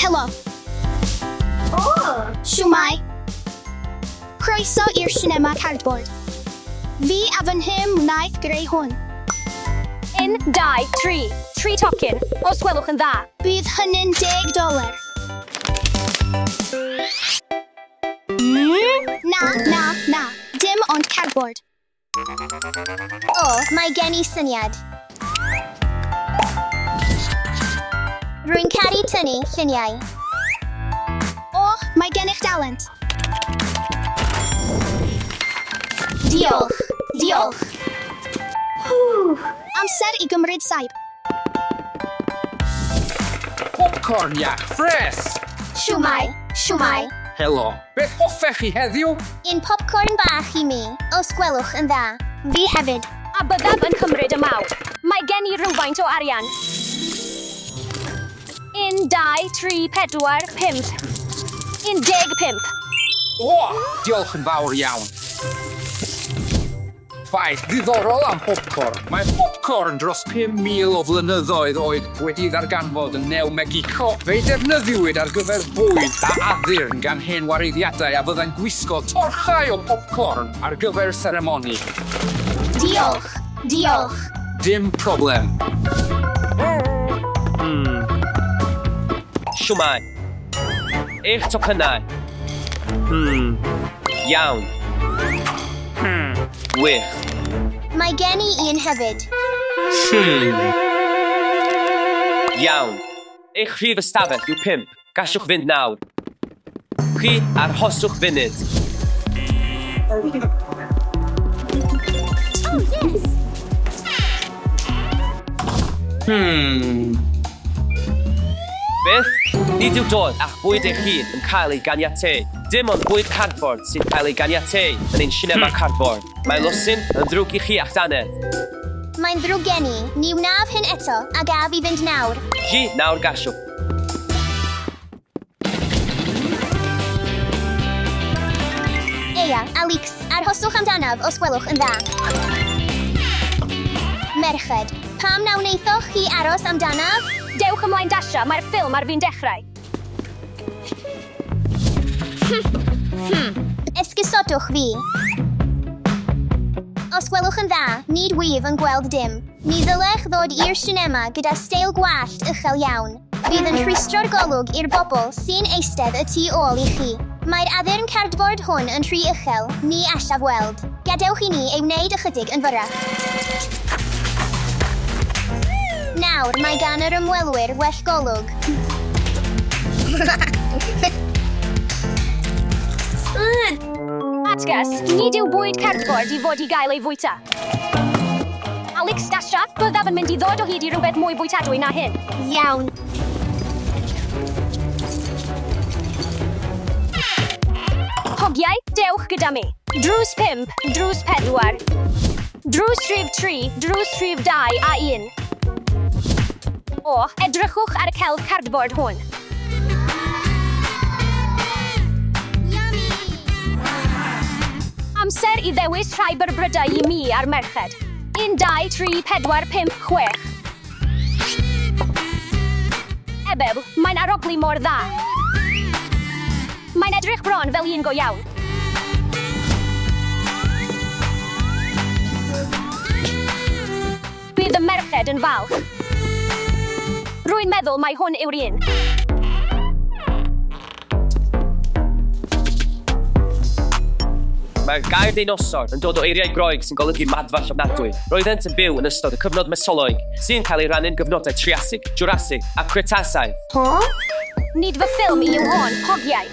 Helo. Shwmae. Croeso i'r sinema cardboard. Fi a fy nhîm wnaeth greu hwn. 1, 2, 3. Tri tocyn, os gwelwch yn dda. Bydd hynny'n $10. Na, na, na. Dim ond cardboard. O, mae gen i syniad. Rwy'n caru tynnu lluniau. O, mae gennych dalent. Diolch, diolch. Amser i gymryd saib. Popcorn iach ffres! Shwmae, shwmae. Helo, beth hoffech chi heddiw? Un popcorn bach i mi, os gwelwch yn dda. Fi hefyd. A byddaf yn cymryd y mawr. Mae gen i rywfaint o arian. 1, 2, 3, 4, 5. 15. O, diolch yn fawr iawn. Ffaith ddiddorol am popcorn. Mae popcorn dros 5,000 o flynyddoedd oed wedi ddarganfod yn New Mexico. Fe'i defnyddiwyd ar gyfer bwyd a addurn gan hen wareiddiadau a fyddai'n gwisgo torchau o popcorn ar gyfer seremoni. Diolch, diolch. Dim problem. Shwmae. Eich tocynnau. Hmm. Iawn. Wych. Mae gen i un hefyd. Iawn. Eich rhif ystafell yw 5. Gallwch fynd nawr. Chi, arhoswch funud. Oh, yes! Beth? Nid yw dod â'ch bwyd eich hun yn cael ei ganiatáu. Dim ond bwyd cardford sy'n cael ei ganiatáu yn ein sinema cardford. Mae losin yn ddrwg i chi a'ch dannedd. Mae'n ddrwg gen i. Ni wnaf hyn eto, a gaf i fynd nawr? Ji, nawr gallwch. Eia, Alix, arhoswch amdanaf os gwelwch yn dda. Merched, pam na wnaethoch chi aros amdanaf? Dewch ymlaen Dasha, mae'r ffilm ar fin dechrau. Esgusodwch fi. Os gwelwch yn dda, nid wyf yn gweld dim. Ni ddylech ddod i'r sinema gyda steil gwallt uchel iawn. Bydd yn rhwystro'r golwg i'r bobl sy'n eistedd y tu ôl i chi. Mae'r addurn cardboard hwn yn rhy uchel, ni allaf weld. Gadewch i ni ei wneud ychydig yn fyrrach. Nawr, mae gan yr ymwelwyr well golwg. Atgas, nid yw bwyd cardboard i fod i gael ei fwyta. Alex, Dasha, byddaf yn mynd i ddod o hyd i rywbeth mwy bwytadwy na hyn. Iawn. Hogiau, dewch gyda mi. Drws 5, drws 4. Drws rhif 3, drws rhif 2 a 1. O, edrychwch ar y celf cardboard hwn. Amser i ddewis rhai byrbrydau i mi a'r merched. 1, 2, 3, 4, 5, 6. Ebeb, mae'n arogli mor dda. Mae'n edrych bron fel un go iawn. Bydd y merched yn falch. Rwy'n meddwl mai hwn yw'r un. Mae'r gair deinosor yn dod o eiriau Groeg sy'n golygu madfall ofnadwy. Roeddent yn byw yn ystod y cyfnod Mesoloig, sy'n cael ei rannu'n gyfnodau Triasig, Jwrasig a Cretasaidd. Nid fy ffilm i yw hon, hogiau.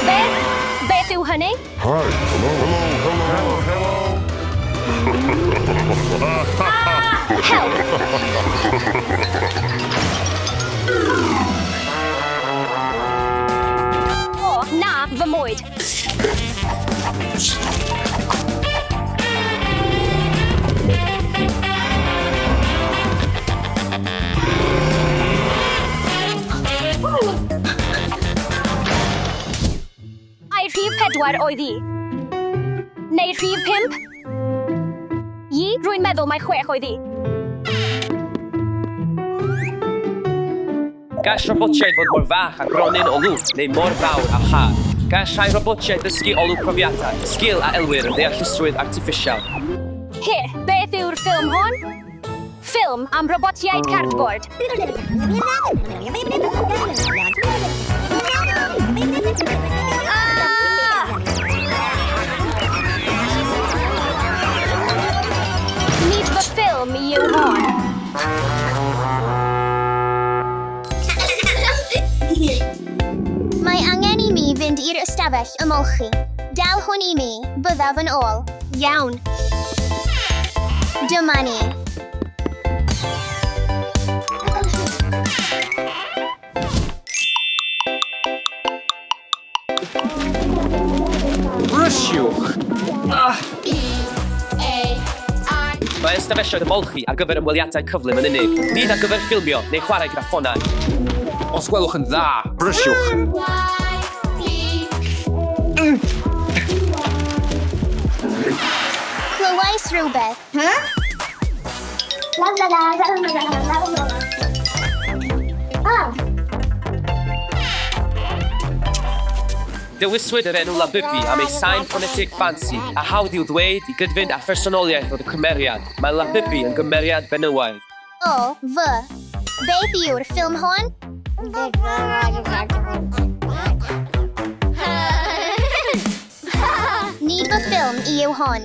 Beth? Beth yw hynny? Hi. Hello, hello, hello, hello. Help! O, na, fy mwyd. Ai rhif 4 oedd hi? Neu rhif 5? I, rwy'n meddwl mai 6 oedd hi. Gall robotiaid fod mor fach â gronyn o lwch neu mor fawr â char. Gall rhai robotiaid ddysgu olwg profiadau, sgil a elwir yn ddeallusrwydd artiffisial. He, beth yw'r ffilm hon? Ffilm am robotiaid cardbord. Ah! Nid fy ffilm i yw hon. Mae angen i mi fynd i'r ystafell ymolchi. Dal hwn i mi, byddaf yn ôl. Iawn. Dyma ni. Brysiwch! Mae ystafelloedd ymolchi ar gyfer ymweliadau cyflym yn unig, nid ar gyfer ffilmio neu chwarae gyda ffonau. Os gwelwch yn dda, brysiwch! Clywais rhywbeth. Dewiswyd yr enw Labubu am ei sain ffonetig ffansi a hawdd i'w ddweud i gydfynd â phersonoliaeth oedd y cymeriad. Mae Labubu yn gymeriad benywaidd. O, fy. Beth yw'r ffilm hon? Nid fy ffilm i yw hon.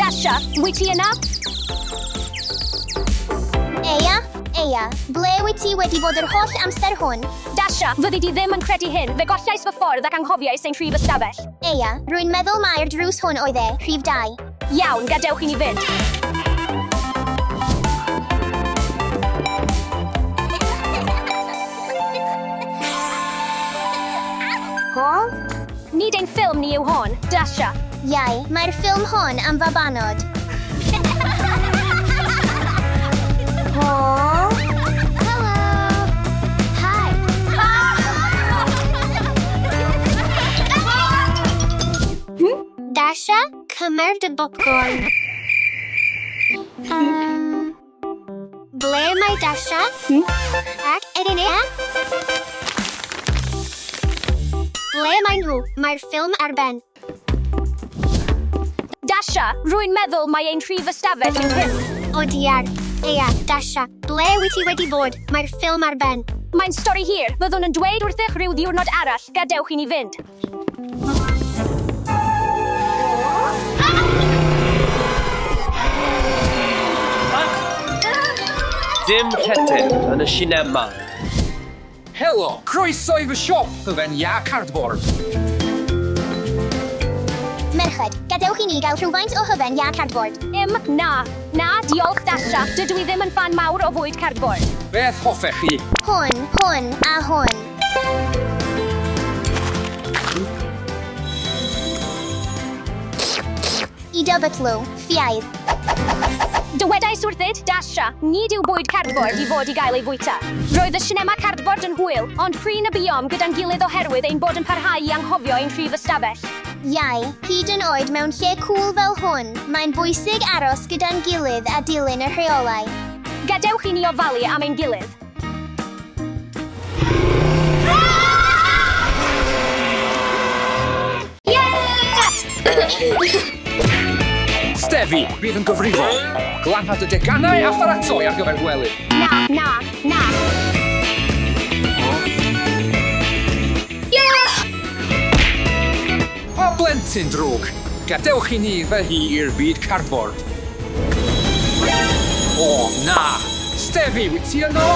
Dasha, wyt ti yna? Eia, Eia, ble wyt ti wedi bod yr holl amser hwn? Dasha, fyddi di ddim yn credu hyn. Fe gollais fy ffordd ac anghofiais ein rhif ystafell. Eia, rwy'n meddwl mai'r drws hwn oedd e, rhif 2. Iawn, gadewch i ni fynd. Nid ein ffilm ni yw hon, Dasha. Iau, mae'r ffilm hon am fabanod. Dasha, cymer dy bopcorn. Ble mae Dasha? Ac Edina? Ble mae nhw? Mae'r ffilm ar ben. Dasha, rwy'n meddwl mai ein rhif ystafell yw 5. O diar. Eia, Dasha, ble wyt ti wedi bod? Mae'r ffilm ar ben. Mae'n stori hir. Byddwn yn dweud wrthych rhyw ddiwrnod arall. Gadewch i ni fynd. Dim rhedeg yn y sinema. Helo, croeso i fy siop hufen iâ cardbord. Merched, gadewch i ni gael rhywfaint o hufen iâ cardbord. Im, na. Na, diolch Dasha. Dydw i ddim yn ffan mawr o fwyd cardbord. Beth hoffech chi? Hwn, hwn a hwn. I dybytlw, ffiaidd. Dywedais wrthyd, Dasha, nid yw bwyd cardbord i fod i gael ei fwyta. Roedd y sinema cardbord yn hwyl, ond prin y buom gyda'n gilydd oherwydd ein bod yn parhau i anghofio ein rhif ystafell. Iau, hyd yn oed mewn lle cŵl fel hwn, mae'n bwysig aros gyda'n gilydd a dilyn y rheolau. Gadewch i ni ofalu am ein gilydd. Stefi, bydd yn gyfrifol. Glanhad y deganau a pharatoi ar gyfer gwely. Na, na, na. O blentyn drwg, gadewch i ni fy hi i'r byd cardbord. O, na! Stefi, wyt ti yno?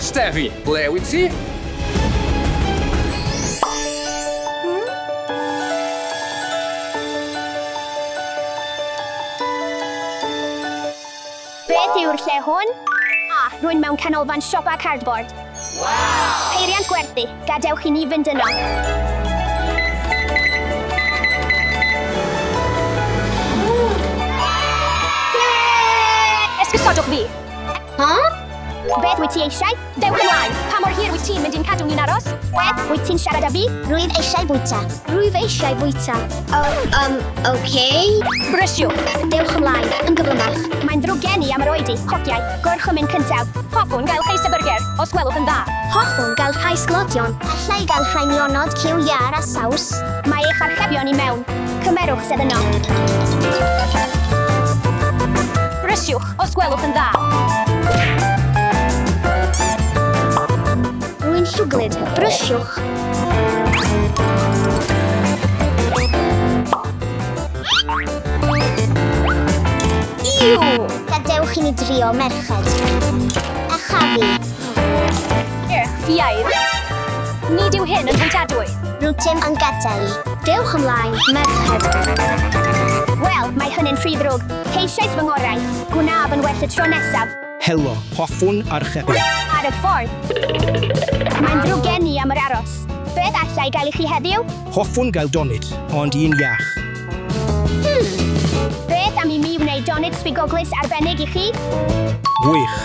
Stefi, ble wyt ti? Beth yw'r lle hwn? A, rwy'n mewn canolfan siopa cardboard. Wow! Peiriant gwerthu. Gadewch i ni fynd yno. Esgusodwch fi. Huh? Beth wyt ti eisiau? Dewch ymlaen! Pa mor hir wyt ti'n mynd i'n cadw ni'n aros? Beth, wyt ti'n siarad â fi? Rwyf eisiau bwyta. Rwyf eisiau bwyta. Oh, okay. Brysiwch! Dewch ymlaen, yn gyflymach. Mae'n ddrwg gen i am yr oedi, hogiau. Gorchymyn cyntaf. Hoffwn gael cheeseburger, os gwelwch yn dda. Hoffwn gael rhai sglodion. Alla i gael rhai nionod, cyw iâr a saws. Mae eich archebion i mewn. Cymerwch sedd yno. Brysiwch, os gwelwch yn dda. Rwy'n llwglyd. Brysiwch. Iw! Gadewch i ni drio, merched. A chafu. Ych, ffiaidd. Nid yw hyn yn fwytadwy. Rwyt yn gadael i. Dewch ymlaen, merched. Wel, mae hynny'n rhy ddrwg. Ceisiais fy ngorau. Gwnaf yn well y tro nesaf. Helo, hoffwn archebu. Ar y ffordd. Mae'n ddrwg gen i am yr aros. Beth alla i gael i chi heddiw? Hoffwn gael donut, ond un iach. Beth am i mi wneud donut sbigoglys arbennig i chi? Gwych.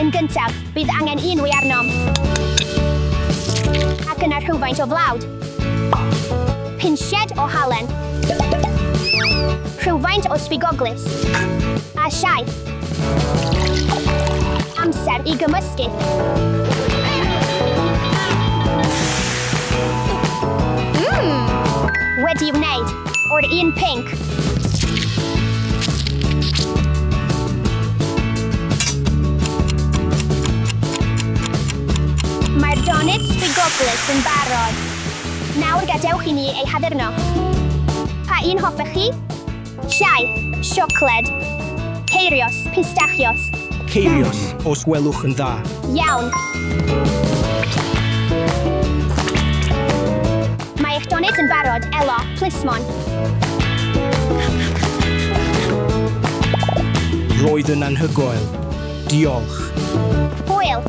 Yn gyntaf, bydd angen un wy arnom. Ac yna rhywfaint o flawd. Pinsied o halen. Rhywfaint o sbigoglys. A llaeth. Amser i gymysgu. Wedi wneud. O'r un pinc. Mae'r donut sbigoglys yn barod. Nawr gadewch i ni ei haddurno. Pa un hoffech chi? Llaeth, siocled, ceirios, pistachios. Ceirios, os gwelwch yn dda. Iawn. Mae eich donut yn barod, Elo, plismon. Roedd yn anhygoel. Diolch. Hwyl.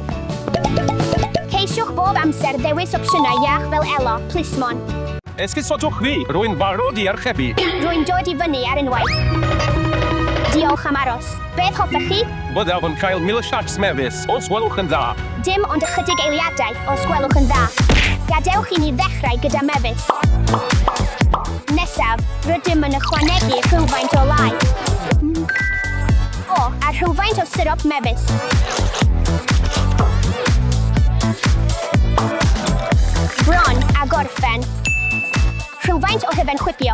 Ceisiwch bob amser ddewis opsiynau iach fel Elo, plismon. Esgusodwch fi, rwy'n barod i archebu. Rwy'n dod i fyny ar unwaith. Diolch am aros. Beth hoffech chi? Byddaf yn cael milkshakes mefus, os gwelwch yn dda. Dim ond ychydig eiliadau, os gwelwch yn dda. Gadewch i ni ddechrau gyda mefus. Nesaf, rydym yn ychwanegu rhywfaint o lai. O, a rhywfaint o sirop mefus. Bron a gorffen. Rhywfaint o hufen chwipio.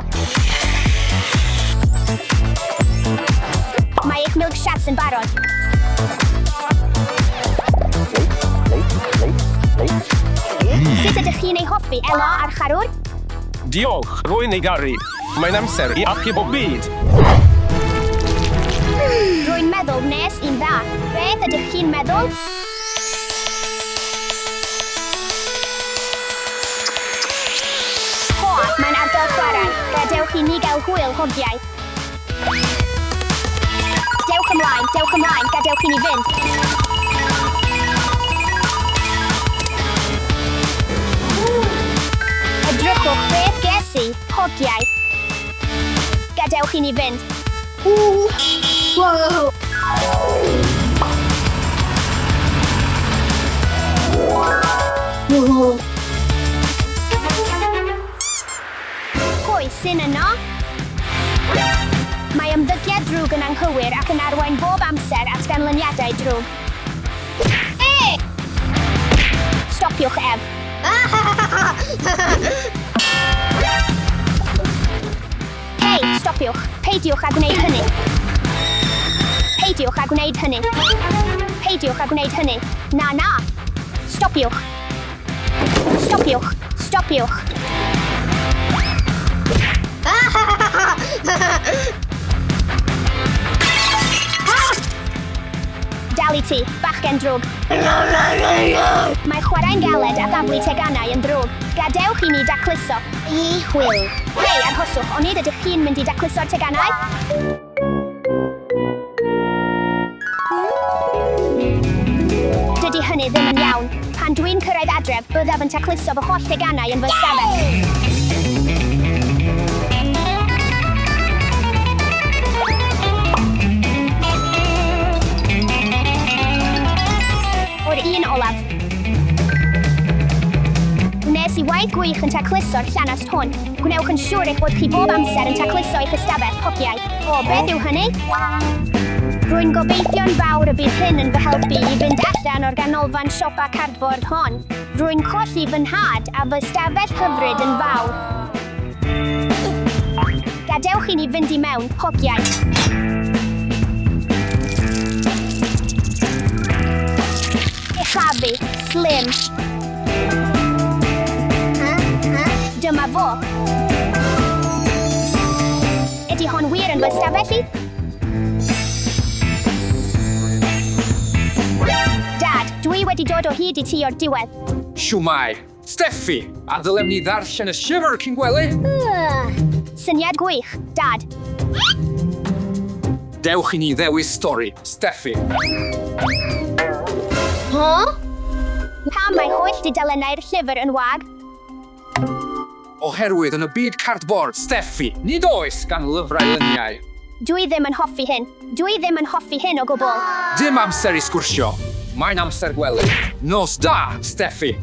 Mae eich milkshakes yn barod. Sut ydych chi'n ei hoffi, Elo a'r charwr? Diolch, rwy'n ei garu. Mae'n amser i achub y byd. Rwy'n meddwl wnes i'n dda. Beth ydych chi'n meddwl? Ho, mae'n ardal chwarae. Gadewch i ni gael hwyl, hogiau. Dewch ymlaen, dewch ymlaen, gadewch i ni fynd. Edrychwch beth ges i, hogiau. Gadewch i ni fynd. Pwy sy'n yno? Mae ymddygiad drwg yn anghywir ac yn arwain bob amser at ganlyniadau drwg. Stopiwch ef. Hei, stopiwch. Peidiwch â gwneud hynny. Peidiwch â gwneud hynny. Peidiwch â gwneud hynny. Na, na. Stopiwch. Stopiwch. Stopiwch. Dal i ti, bachgen drwg. Mae chwarae'n galed a thaflu teganau yn ddrwg. Gadewch i ni dacluso. I hwyl. Hei, arhoswch, onid ydych chi'n mynd i dacluso'r teganau? Dydy hynny ddim yn iawn. Pan dwi'n cyrraedd adref, byddaf yn tacluso fy holl deganau yn fy ystafell. ydych yn tacluso'r llanast hwn. Gwnewch yn siŵr eich bod chi bob amser yn tacluso eich ystafell, hogiau. O, beth yw hynny? Rwy'n gobeithio'n fawr y bydd hyn yn fy helpu i fynd allan o'r ganolfan siopa cardford hon. Rwy'n colli fy nhad a fy ystafell hyfryd yn fawr. Gadewch i ni fynd i mewn, hogiau. Uchafu, slim. Dyma fo. Ydy hon wir yn fy ystafell i? Dad, dwi wedi dod o hyd i ti o'r diwedd. Siwmai, Steffi, a ddylem ni ddarllen y llyfr cyn gwely? Syniad gwych, Dad. Dewch i ni ddewis stori, Steffi. Pam mae holl dudalennau'r llyfr yn wag? Oherwydd yn y byd cardboard, Steffi, nid oes gan lyfrau luniau. Dwi ddim yn hoffi hyn. Dwi ddim yn hoffi hyn o gwbl. Dim amser i sgwrsio. Mae'n amser gwely. Nos da, Steffi.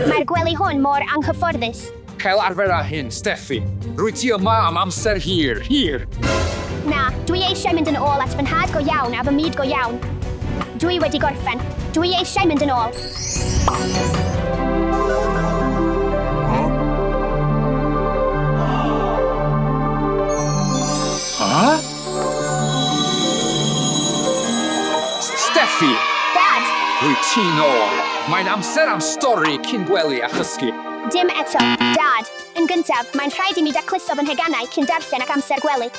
Mae'r gwely hwn mor anghyfforddus. Cael arfer â hyn, Steffi. Rwyt ti yma am amser hir, hir. Na, dwi eisiau mynd yn ôl at fy nhad go iawn a fy myd go iawn. Dwi wedi gorffen. Dwi eisiau mynd yn ôl. Steffi, Dad, rwyt ti'n ôl. Mae'n amser am stori cyn gwely a chysgu. Dim eto. Dad, yn gyntaf, mae'n rhaid i mi dacluso fy nheganau cyn darllen ac amser gwely.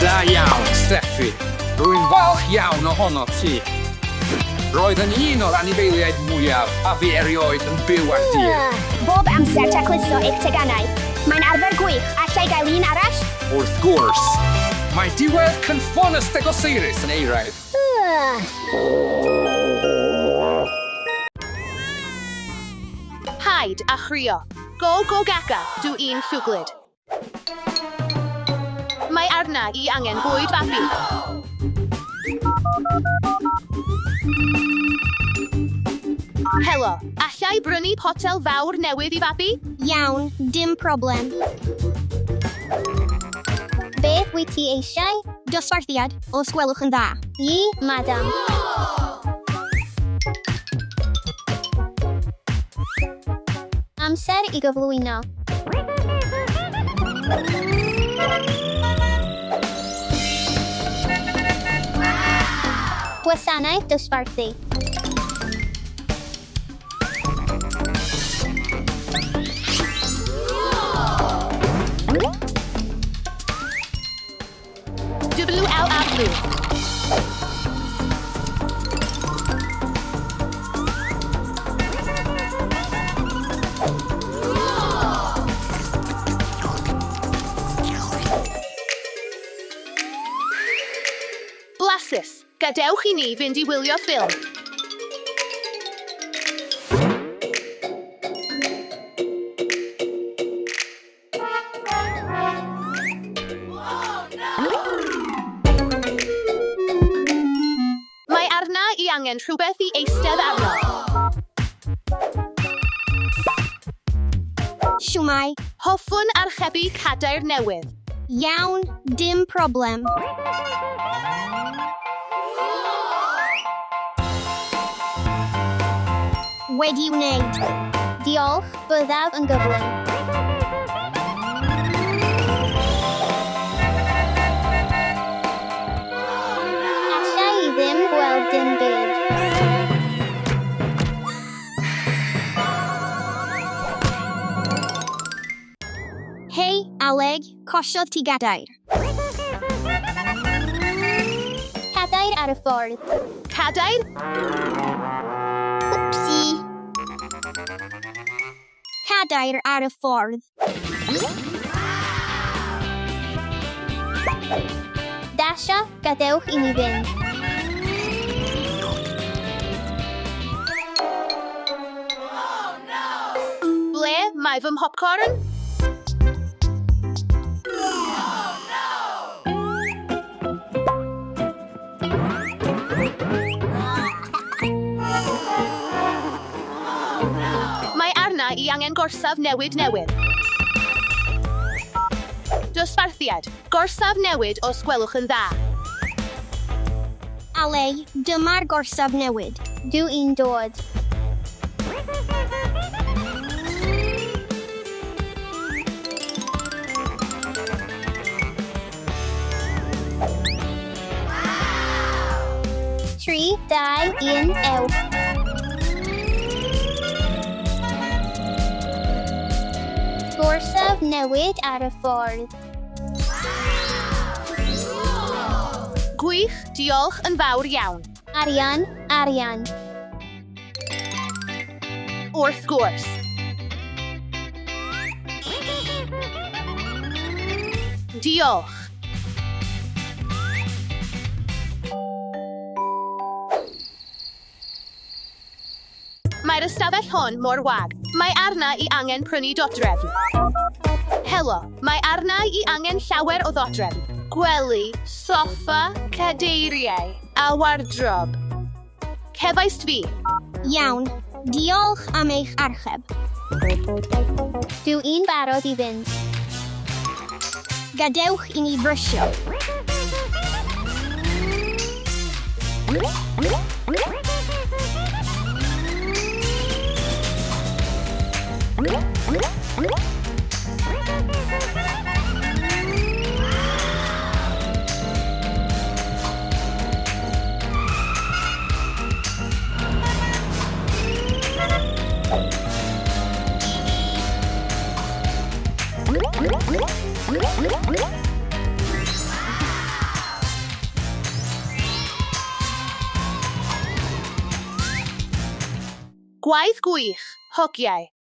Da iawn, Steffi. Rwy'n falch iawn ohono ti. Roedd yn un o'r anifeiliaid mwyaf a fi erioed yn byw ar dir. Bob amser tacluso eich teganau. Mae'n arfer gwych. Alla i gael un arall? Wrth gwrs. Mae diwedd cynffon y Stegosaurus yn eiraidd. Paid a chrio. Go go gaga, dw i'n llwglyd. Mae arna i angen bwyd babi. Helo, alla i brynu potel fawr newydd i fabi? Iawn, dim problem. Beth wyt ti eisiau? Dosbarthiad, os gwelwch yn dda. I, madam. Amser i gyflwyno. Gwasanaeth dosbarthu. WLA Blue. Blasus, gadewch i ni fynd i wylio ffilm. Mae arna i angen rhywbeth i eistedd arno. Siwmai. Hoffwn archebu cadair newydd. Iawn, dim problem. Wedi wneud. Diolch, byddaf yn gyflym. Alla i ddim gweld dim byd. Hei, Aled, cosiodd ti gadair. Cadair ar y ffordd. Cadair? Wpsi. Cadair ar y ffordd. Dasha, gadewch i ni fynd. Ble mae fy mhopcorn? i angen gorsaf newid newydd. Dosbarthiad. Gorsaf newid os gwelwch yn dda. Ale, dyma'r gorsaf newid. Dw i'n dod. 3, 2, 1, ewch. Gorsaf newid ar y ffordd. Gwych, diolch yn fawr iawn. Arian, arian. Wrth gwrs. Diolch. Mae'r ystafell hon mor wag. Mae arna i angen prynu dodrefn. Helo, mae arna i angen llawer o ddodrefn. Gwely, soffa, cadeiriau, a wardrob. Cefaist fi. Iawn, diolch am eich archeb. Dw i'n barod i fynd. Gadewch i ni frysio. Gwaith gwych, hogiau.